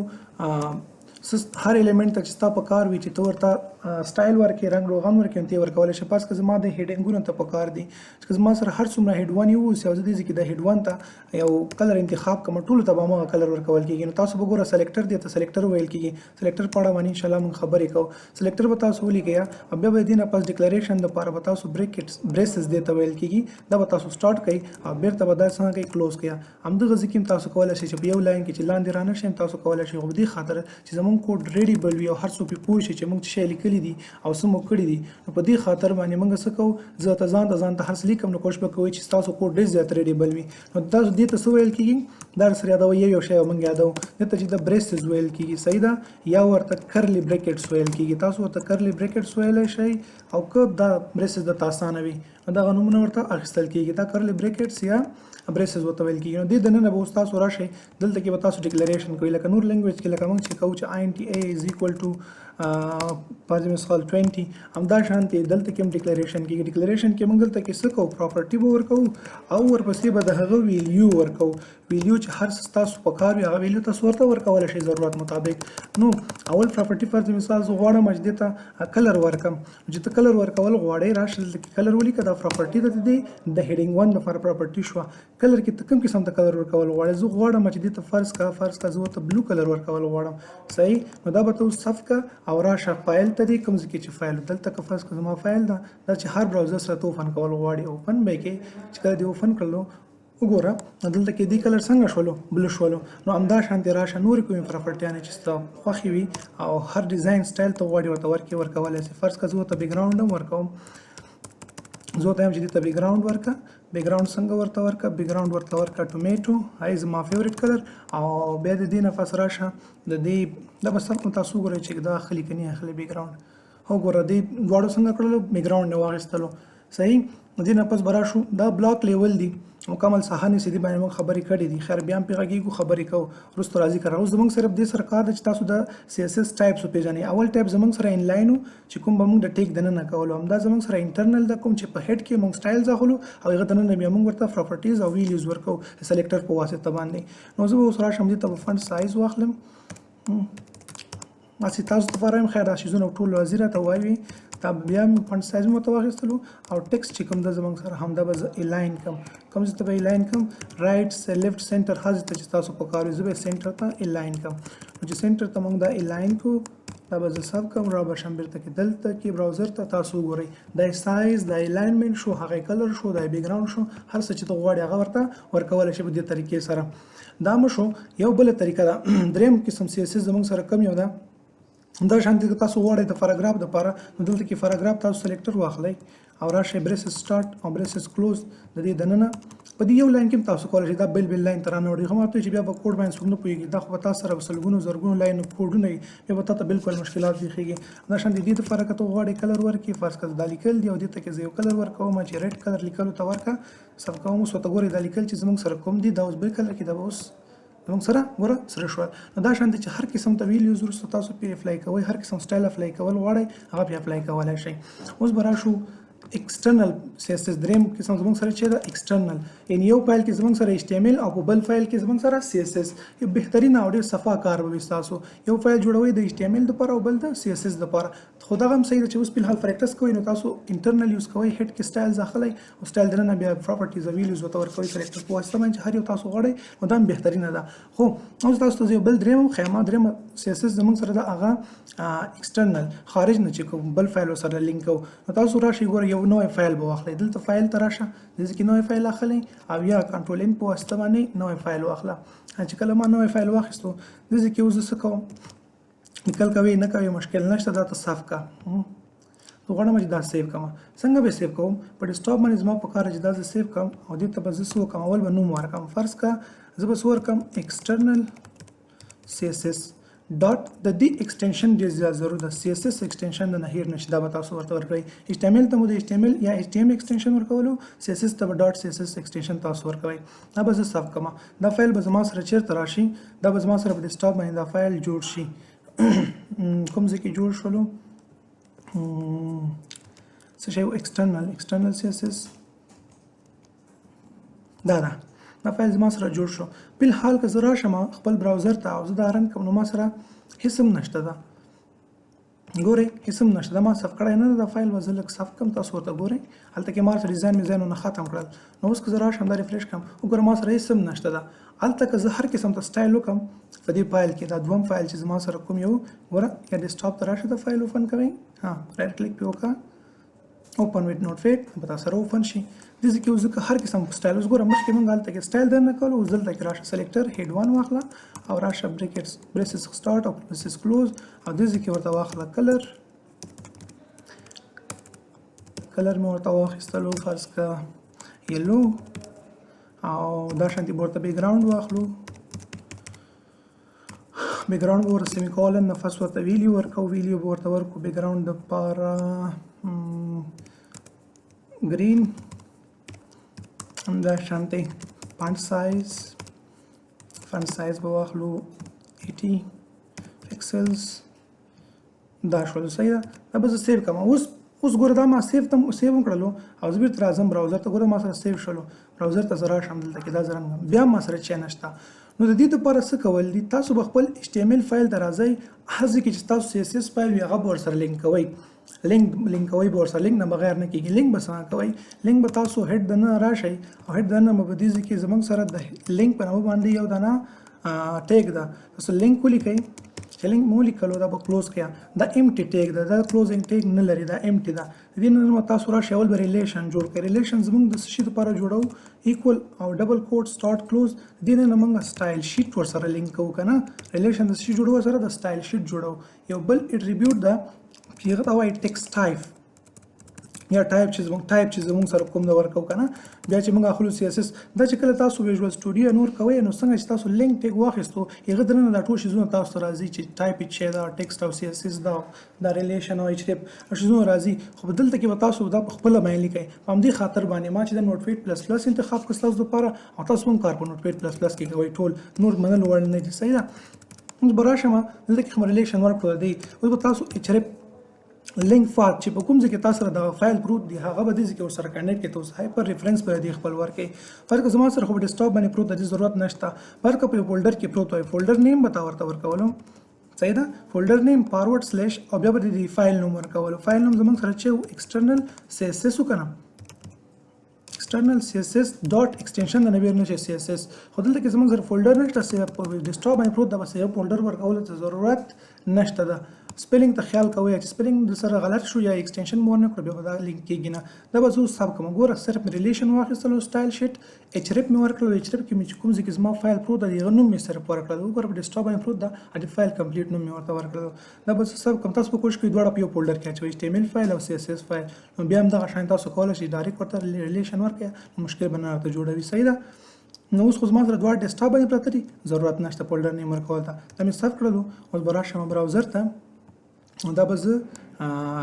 هر element ته چې ستا په کار وي چې ته ورته سټایل ورکړې، رنګ روغن ورکړې، نو ته یې ورکولی شې. فرض که زما د heading ونو ته په کار دي چې زما سره هر څومره head 1 یې واوسي او زه دې ځای کې د head 1 ته یو color انتخاب کړم، ټولو ته به هماغه color ورکول کېږي. نو تاسو به ګوره selector دی ته selector ویل کېږي، selector په اړه باندې انشاءالله موږ خبرې کوو. selector به تاسو ولیکئ او بیا به دې نه پس declaration دپاره به تاسو brackets braces دې ته ویل کېږي، دا به تاسو start کړئ او بېرته به دا څنګه کوئ close کړئ. همدغه ځای کې هم تاسو کولی شئ چې په یو line کې چې لاندې رانه شئ هم تاسو کولی شئ، خو په دې خاطر چې زموږ code readable وي او هر څوک پرې پوه شي چې موږ څه شی لیکلي دي او څه مو کړي دي، نو په دې خاطر باندې موږ څه کوو، زه ته ځان ته ځان ته هر څه لیکم، نو کوشش به کوئ چې ستاسو کوډ ډېر زیات readable وي. نو تاسو دې ته څه ویل کېږي، دا سره یادوئ، یو یو شی به موږ یادوو. دې ته چې د braces ویل کېږي، صحیح ده، یا ورته curly brackets ویل کېږي. تاسو ورته curly brackets ویلی شئ او که دا braces درته اسانه وي نو دغه نومونه ورته اخیستل کېږي، دا curly brackets یا braces ورته ویل کېږي. نو دې دننه به اوس تاسو راشئ، دلته کې به تاسو declaration کوئ لکه نور language کې لکه موږ چې کوو چې int a is equal to فرض مثال 20، همدا شان دی دلته کې هم declaration کېږي. declaration کې موږ دلته کې څه کوو، property به ورکوو او ورپسې به د هغه value ورکوو. value چې هر څه ستاسو په کار وي هغه value تاسو ورته ورکولی شئ ضرورت مطابق. نو اول property فرض مثال زه غواړم چې دې ته color ورکړم، چې ته color ورکول غواړې راشه دلته کې color ولیکه. دا پراپرټي ده، د دې د هیډینګ 1 لپاره پراپرټي شوه. کلر کې ته کوم قسم ته کلر ورکول غواړې؟ زه غواړم چې دې ته فرض کا زه ورته blue color ورکول غواړم. صحیح، نو دا به ته اوس save کا او راشه فایل ته دې، کوم ځای کې چې فایل دلته که فرض کا زما فایل ده، دا چې هر browser سره ته open کول غواړي، open به یې کې. چې کله دې open کړلو، وګوره نو دلته کې دې color څنګه شولو؟ Blue شولو. نو همدا شان دې راشه نورې کومې پراپرټیانې چې ستا خوښې وي او هر design style ته غواړي ورته ورکې، ورکولی شي. فرض که زه ورته background هم ورکوم، زه ورته وایم چې دې ته background ورکه. Background څنګه ورته ورکه؟ Background ورته ورکه tomato، های زما favorite color. او بیا د دې نه پس راشه د دې دا به سم تاسو وګورئ چې دا اخلي که نه اخلي background. وګوره دې دواړو څنګه کړلو، background نه واخیستلو. صحیح، دې نه پس به راشو، دا block level دي، مکمل ساحه نیسي. دې باندې موږ خبرې کړې دي. خیر، بیا هم پرې غږېږو، خبرې کوو، وروسته راځي کره. اوس زموږ صرف دې سره کار دی چې تاسو د CSS types وپېژنئ. اول ټایپ زموږ سره inline و چې کوم به موږ د tag دننه کولو. همدا زموږ سره internal ده، کوم چې په head کې موږ styles اخلو او هغه دننه بیا موږ ورته properties او values ورکوو selector په واسطه باندې. نو زه به اوس راشم، دې ته به font size واخلم. هسې تاسو ته وایم، خیر، دا شیزونه ټول راځي راته وایي. دا بیا مې font size مې ورته واخیستلو او text چې کوم ده زموږ سره، همدا به زه align کم. کوم ځای ته به align کم؟ Right، left، center، هر ځای ته چې تاسو په کار وي، زه به center ته align کم. نو چې center ته موږ دا align کو، دا به زه save کم، را به شم بیرته کې دلته کې browser ته. تاسو وګورئ، دا سایز، دا alignment شو، هغه color شو، دا background شو، هر څه چې ته غواړې هغه ورته ورکولی شي په دې طریقې سره. دا مو شو. یو بله طریقه ده، دریم قسم CSS زموږ سره کوم یو ده؟ دا شان دي. تاسو غواړئ د پاراګراف د پاره، نو دلته کې پاراګراف تاسو selector واخلئ او راشئ braces start او braces close د دې دننه په دې یو line کې تاسو کولای شئ. دا بل بل line ته رانه وړي، خو ماته چې بیا په کوډ باندې څوک نه پوهېږي. دا خو به تاسو سره سلګونو زرګونو line کوډونه وي، بیا به تاته بالکل مشکلات پېښېږي. دا شان د دې لپاره که ته غواړې color ورکړې، فرض کړه دا لیکل دي او دې ته کې زه یو color ورکوم چې red color لیکلو ته ورکه. Save کوم. اوس ورته ګورئ، دا لیکل چې زموږ سره کوم دي، دا اوس بل color کې دا به اوس زموږ سره ګوره سره شول. نو دا شان دي چې هر قسم ته values وروسته تاسو پې apply کوئ، هر قسم style apply کول غواړئ، هغه پې apply کولی شئ. اوس به راشو external CSS، دریم قسم زموږ سره چې ده external، یعنی یو فایل کې زموږ سره HTML او په بل فایل کې زموږ سره CSS. یو بهترین او ډېر صفا کار به وي. تاسو یو فایل جوړوئ د HTML لپاره او بل د CSS لپاره. خو دغه هم صحیح ده چې اوس په الحال practice کوئ، نو تاسو internal use کوئ، head کې styles اخلئ او style دننه بیا properties او values ورته ورکوئ selector په واسطه باندې چې هر یو تاسو غواړئ، نو دا هم بهترینه ده. خو اوس تاسو ته یو بل دریم خیمه، دریم CSS زموږ سره ده، هغه external، خارج نه چې کوم بل فایل سره لینک کوو. نو تاسو راشئ، ګوره، یو نوی فایل به واخلئ. دلته فایل ته راشه، دې کې نوی فایل اخلئ او یا control N په واسطه باندې نوی فایل واخله. چې کله ما نوی فایل واخیستو، دې کې اوس زه څه کوم؟ لیکل کوي نه کوي، مشکل نشته. دا ته save کا. زه غواړم چې دا save کړم. څنګه به save کوم؟ په desktop باندې زما په کار چې دا زه save کړم او دې ته به زه څه وکړم؟ اول به نوم ورکړم. فرض کا زه به څه ورکړم؟ External CSS dot. د دې extension ډېر زیات ضرور ده. CSS extension د نه هیر نشي، دا به تاسو ورته ورکړئ. HTML ته مو د HTML یا HTM extension ورکولو، CSS ته به dot CSS extension تاسو ورکوئ. دا به زه save کړم. دا فایل به زما سره چیرته راشي؟ دا به زما سره په desktop باندې دا فایل جوړ شي. کوم ځای کې جوړ شولو؟ څه شی؟ External CSS. دا ده، دا فایل زما سره جوړ شو. په الحال که زه راشم خپل browser ته او زه دا run کوم، نو ما سره هیڅ هم نشته. ده ګورئ، هیڅ هم نشته. دا ما save کړی نه ده. دا فایل به زه لږ save کړم، تاسو ورته ګورئ. هلته کې ما سره design مې ځایونه ختم کړل. نو اوس که زه راشم دا refresh کړم، وګوره ما سره هیڅ هم نشته ده. هلته که زه هر قسم ته سټایل وکړم په دې فایل کې، دا دوم فایل چې زما سره کوم یو، ګوره، یا desktop ته راشه، دا فایل open کوئ، ها، right click پې وکړه، open with Notepad، به تاسو سره open شي. دې ځای کې اوس زه که هر قسم سټایل، اوس ګوره، مخکې مونږ هلته کې سټایل درنه کولو، اوس دلته کې راشه selector head 1 واخله او راشه brackets، braces start او braces close او دې ځای کې ورته واخله color. Color مې ورته واخیستلو، فرض که yellow، او دا شانتي به ورته background واخلو. Background به ورته semicolon نه پس ورته value ورکو. Value به ورته ورکو background دپاره green. همدا شانتي font size به واخلو 80 pixels. دا شول، صحیح ده. دا به زه save کړم اوس. اوس ګوره، دا ما save تم save هم کړلو او زه بیرته راځم browser ته. ګوره، ما سره save شولو. Browser ته زه راشم، دلته کې دا زه run کړم، بیا ما سره چی نشته. نو د دې لپاره څه کول دي؟ تاسو به خپل HTML فایل ته راځئ، هر ځای کې چې تاسو CSS فایل وي، هغه به ورسره لینک کوئ. لینک، لینک کوئ به ورسره، لینک نه بغیر نه کېږي. لینک به څنګه کوئ؟ لینک به تاسو head دننه راشئ او head دننه به په دې ځای کې زموږ سره د لینک په نامه باندې یو دانه tag ده، تاسو لینک ولیکئ. چې لینک مو ولیکلو، دا به close کړئ. دا empty tag ده، دا closing tag نه لري، دا empty ده. د دې نه تاسو راشئ، اول به relation جوړ کړئ. relation زموږ د څه شي لپاره جوړو؟ equal او double quote start close. دې نه موږ style sheet ورسره لینک کوو که نه؟ relation د څه شي جوړو؟ سره د style sheet جوړو. یو بل attribute ده چې هغه ته وایي text type یا ټایپ، چې زموږ ټایپ چې زموږ سره کوم د ورکو کنه، بیا چې موږ اخلو CSS دا. چې کله تاسو Visual Studio نور کوئ، نو څنګه چې تاسو link tag واخیستو، هغه درنه دا ټول شیزونه تاسو ته راځي چې ټایپ چې دا text او CSS دا دا relation او href شیزونه راځي. خو دلته کې به تاسو دا په خپله باندې لیکئ. په همدې خاطر باندې ما چې د Notepad++ انتخاب کړ ستاسو لپاره او تاسو هم کار په Notepad++ کې کوئ. ټول نور منلو وړ نه دي. صحیح ده؟ اوس به راشم، دلته کې کوم relation ورکړو دی. اوس به تاسو href link path چې په کوم ځای کې تاسو سره دغه فایل پروت دی، هغه به دې ځای کې ورسره connect کړئ. تاسو hyper reference به دې خپل ورکړئ. فرض که زما سره خو په ډیسکټاپ باندې پروت دی، ضرورت نشته. فرض که په یو folder کې پروت وای، folder name به تا ورته ورکولو. صحیح ده؟ folder name forward slash او بیا به د فایل نوم ورکولو. فایل نوم زموږ سره چې external CSS وکنه، external CSS dot extension د نبیر نشه CSS. خو دلته کې زموږ سره folder نشته، چې په ډیسکټاپ باندې پروت ده، بس یو folder ورکولو ته ضرورت نشته ده. spelling ته خیال کوئ چې spelling د سره غلط شو یا extension مو ورنه کړو، بیا به دا لینک کېږي نه. دا به زه save کوم. ګوره، صرف مې relation واخیستلو، style sheet href مې ورکړلو. href کې مې چې کوم ځای کې زما فایل پروت دی، هغه نوم مې صرف ورکړل. وګوره، په ډیسکټاپ باندې پروت ده، د فایل complete نوم مې ورته ورکړل. دا به زه save کوم. تاسو به کوشش کوئ دواړه په یو folder کې اچوئ، HTML فایل او CSS فایل. نو بیا هم دغه شان تاسو کولی شئ direct ورته relation ورکړئ، نو مشکل به نه راته جوړوي. صحیح ده؟ نو اوس خو زما سره دواړه ډیسکټاپ باندې پراته دي، ضرورت نشته folder name ورکول ته. دا مې save کړلو. اوس به راشم browser ته او دا به زه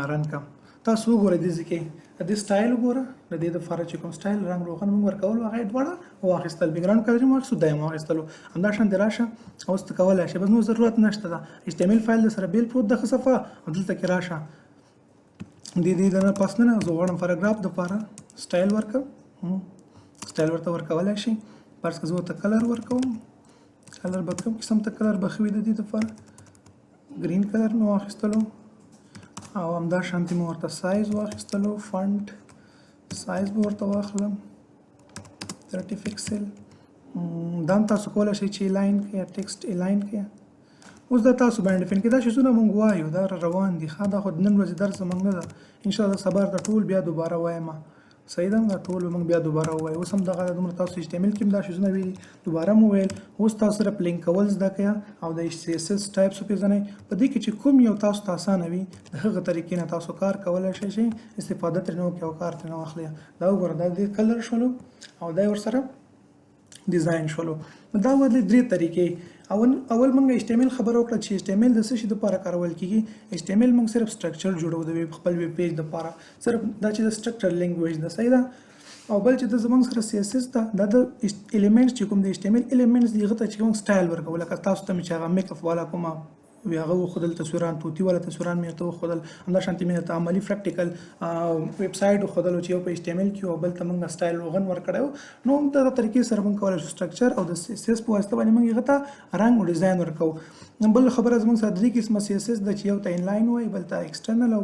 run کړم. تاسو وګورئ، دې ځای کې د دې سټایل وګوره. د دې دپاره چې کوم سټایل رنګ روغن موږ ورکولو، هغه یې دواړه واخیستل. background color یې واخیستو، دا یې واخیستلو. همدا شان دې راشه، اوس ته کولی شې، بس نور ضرورت نشته ده. HTML فایل د سره بیل پروت ده، ښه صفا. او دلته کې راشه، دې دنه پس نه زه غواړم پاراګراف دپاره سټایل ورکړم. سټایل ورته ورکولی شي. فرض که زه ورته color ورکوم، color به کوم قسم ته color به ښه وي؟ د دې دپاره green color مې واخیستلو او همدا شانتې مې ورته سایز واخیستلو. font size به ورته واخلم 30 پکسل. دا هم تاسو کولی شئ چې align کړئ یا text align کړئ. اوس دا تاسو باندې define کړئ. دا شیزونه مونږ وایو، دا روان دي. ښه، دا خو د نن ورځې درس زموږ نه ده. انشاءالله سبا ته ټول بیا دوباره وایم. صحیح ده؟ دا ټول موږ بیا دوباره ووایو. اوس هم دغه دومره تاسو HTML کې هم دا شیزونه ویلي، دوباره مو ویل. اوس تاسو صرف لینک کول زده کړئ او د CSS types وپېژنئ. په دې کې چې کوم یو تاسو ته اسانه وي، د هغه طریقې نه تاسو کار کولی شئ چې استفاده ترې نه وکړئ او کار ترې نه واخلئ. دا وګوره، دا د color شولو او دا ورسره design شولو. نو دا ولې درې طریقې؟ اول موږ HTML خبره وکړه چې HTML د څه شي لپاره کارول کیږي. HTML موږ صرف structure جوړو د ویب، خپل web page لپاره، صرف دا چې د structure language ده. صحیح ده؟ او بل چې د زمونږ سره CSS ده، دا د elements چې کوم د HTML elements دی، هغه ته چې کوم سټایل ورکول، لکه تاسو ته مې چې هغه make up والا کومه وی هغه وښودل، تصویران، طوطي والا تصویران مې ورته وښودل. همدا شانتې مې درته عملي practical website وښودلو چې یو په HTML کې او بل ته موږ سټایل روغن ورکړی. نو دغه طریقې سره موږ کولی شو structure او د CSS په واسطه باندې موږ هغه ته رنګ او ډیزاین ورکوو. بل خبره، زموږ سره درې قسمه CSS ده چې یو ته inline وایي، بل ته external او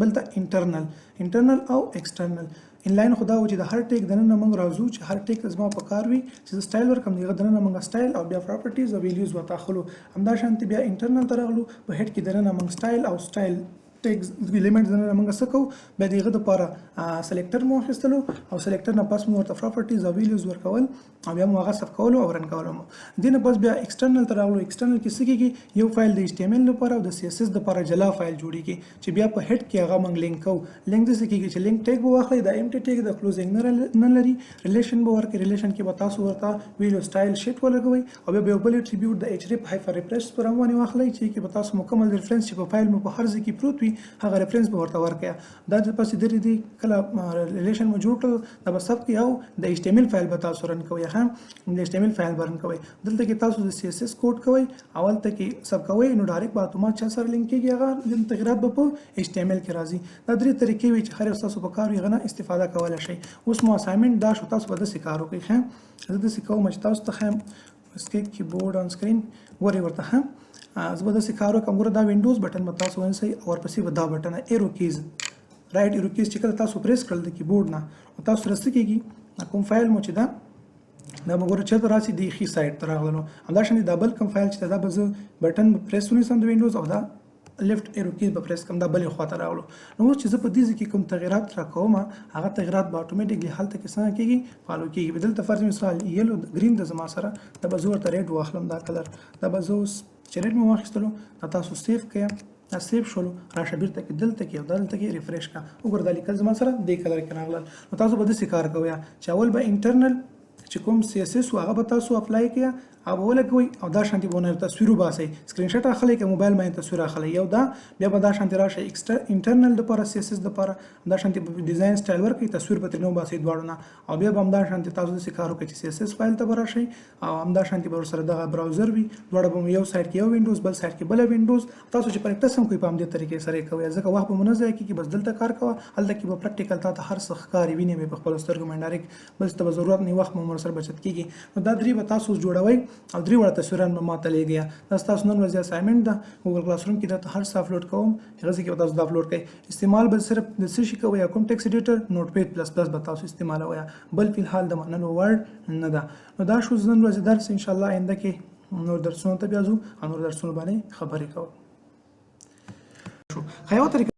بل ته internal. internal او external. inline خو دا و چې د هر tag دننه موږ راځو، چې هر tag زما په کار وي چې زه سټایل ورکړم، دغه دننه موږ سټایل او بیا properties او values ورته اخلو. همدا شانتې بیا internal ته راغلو، په head کې دننه موږ سټایل او style tags element دننه موږ څه کوو؟ بیا د هغه دپاره selector مو اخیستلو او selector نه پس مو ورته properties او values ورکول او بیا مو هغه save کولو او run کولو مو. دې نه پس بیا external ته راغلو. external کې څه کېږي؟ یو فایل د HTML لپاره او د CSS لپاره جلا فایل جوړیږي چې بیا په head کې هغه موږ لینک کوو. لینک داسې کېږي چې link tag به واخلئ، دا empty tag د closing نه لري. relation به ورکړي، relation کې به تاسو ورته value style sheet ولګوئ او بیا به یو بل attribute د href hyper reference پر باندې واخلئ چې کې به تاسو مکمل reference چې په فایل مو په هر ځای کې پروت وي، هغه reference به ورته ورکړئ. دا د پسې درې دي، کله relation مو جوړ کړل، دا به save کړئ او د HTML فایل به تاسو run کوئ. ښه، د HTML فایل به run کوئ. دلته کې تاسو د CSS code کوئ او هلته کې save کوئ، نو direct به اتومات چا سره لینک کېږي، هغه تغیرات به په HTML کې راځي. دا درې طریقې وي چې هر یو ستاسو په کار وي، هغه نه استفاده کولی شئ. اوس مو assignment دا شو، تاسو به داسې کار وکړئ. ښه، زه داسې کوم چې تاسو ته ښیم. escape keyboard on screen ګورئ ورته. ښه، زه به داسې کار وکړم. ګوره، دا وینډوز بټن به تاسو ونیسئ او ورپسې به دا بټن arrow keys، right arrow keys چې کله تاسو پریس کړل د کیبورډ نه، نو تاسو سره څه کېږي؟ کوم فایل مو چې ده، دا به ګوره چېرته راسي؟ د ښي side ته راغللو. همدا شان دا بل کوم فایل چې دا به زه بټن پریس ونیسم د وینډوز او دا left arrow keys به پریس کوم، دا بلې خواته راغلو. نو اوس چې زه په دې ځای کې کوم تغیرات راکوم، هغه تغیرات به automatically هلته کې څنګه کېږي؟ follow کېږي. دلته فرض مثال yellow green د زما سره، دا به زه ورته red واخلم دا color. دا به زه اوس چې red مې واخیستلو، دا تاسو save کړئ. دا save شولو، راشه بیرته کې دلته کې او دلته کې refresh کا، وګوره دا لیکل زما سره دې color کې راغلل. نو تاسو به داسې کار کوئ چې اول به internal چې کوم CSS هغه به تاسو apply کړئ، هغه به ولګوئ او دا شانتي به ونه تصویر وباسئ، screenshot اخلئ که موبایل باندې تصویر اخلئ یو. دا بیا به دا شانتي راشئ extra internal دپاره CSS دپاره، دا شانتي به design style ورکړئ، تصویر به ترې نه وباسئ دواړو نه. او بیا به همدا شانتي تاسو داسې کار وکړئ چې CSS file ته به راشئ او همدا شانتي به ورسره دغه browser وي، دواړه به یو side کې یو windows، بل side کې بله windows. تاسو چې practice هم کوئ، په همدې طریقې سره یې کوئ، ځکه وخت به مو نه ضایع کېږي. بس دلته کار کوه، هلته کې به practical تا ته هر څه ښکاري، وینې به په خپلو سترګو باندې direct، بل څه ته به ضرورت نه، وخت مو ورسره بچت کېږي. نو دا درې به تاسو جوړوئ او درې واړه تصویران به ماته لېږئ. دا ستاسو نن ورځې assignment ده. Google Classroom کې درته هر څه اپلوډ کوم، هغه ځای کې به تاسو دا اپلوډ کړئ. استعمال به صرف د څه شي کوئ یا کوم text editor؟ Notepad++ به تاسو استعمالوئ، بل فی الحال د منلو وړ نه ده. نو دا شو نن ورځې درس. ان شاء الله آینده کې نور درسونو ته بیا ځو او نور درسونو باندې خبرې کوو. شو یوه طریقه.